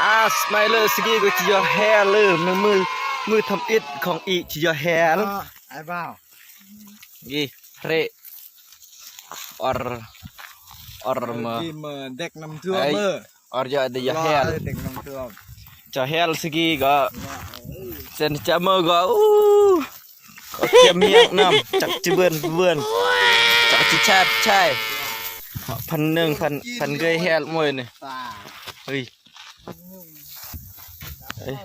ອາສະໄມເລີ ສະກີກະຈິຢໍແຮລເລີ ມື ມື ມືທຳອິດຂອງອີກຈິຢໍແຮລ ອ້າຍບ່າວ ກີເຣ ອອຣ ອອຣເມີ ເອີ ເດັກນ້ຳຖ້ວມເມີ ອອຣຢາດະຢາແຮລ ເດັກນ້ຳຖ້ວມ ຈະແຮລສະກີກະ ເຊັນຈະເມີກະ ອູ້ ເອົາກຽມມຽກນຳ ຈັກຈະເບິ່ນເບິ່ນ ຈັກຈະແຊບແຊບ ພັນໜຶ່ງ ພັນ ພັນເກີຍແຮລມວຍນີ້ ເຮີ້ຍ ເອີຍ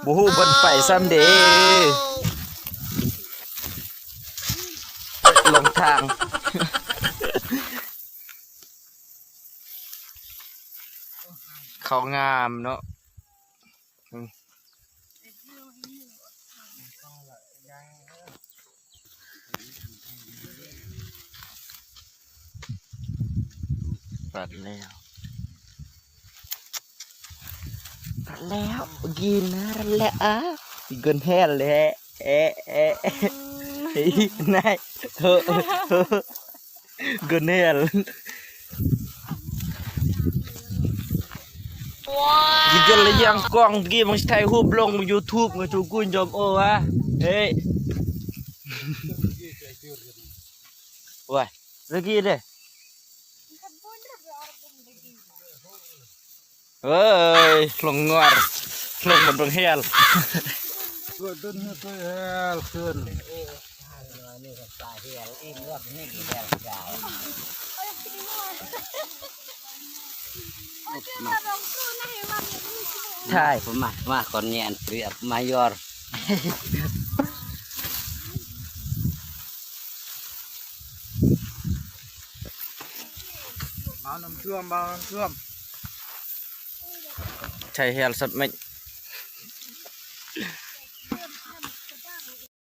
ບໍ່ຮູ້ເພິ່ນໄປຊ້ຳເດ ຫຼົງທາງ ເຂົ້າງາມເນາະ. ຕັດແລ້ວ ຕັດແລ້ວ ກິນນະ ແລ້ວ ອາ ກິນແຮລແລ້ວ ແອະ ແອະ ນາຍ ເຮີ ເຮີ ກະແນນ ກິນຈົນລະຢ່າງກ້ອງ ກີ້ມັນຖ່າຍຮູບລົງຢູທູບ ງາຈູກຸນຈອມໂອວະ ເອີ ໂອ້ຍ ລະກີເດ້. ເອີຍ ລົງງອດ ລົງມັນລົງແຮລ ເກີດເປັນເຫດເກີດແຮລຂຶ້ນ ຖ່າຍ ມາ ມາ ຄົນແຍນເປຣີຍບມາຢອດ. ບ່າວນ້ຳຖ້ວມ ບ່າວນ້ຳຖ້ວມ ໃຊ້ແຮລສັດເມັດ.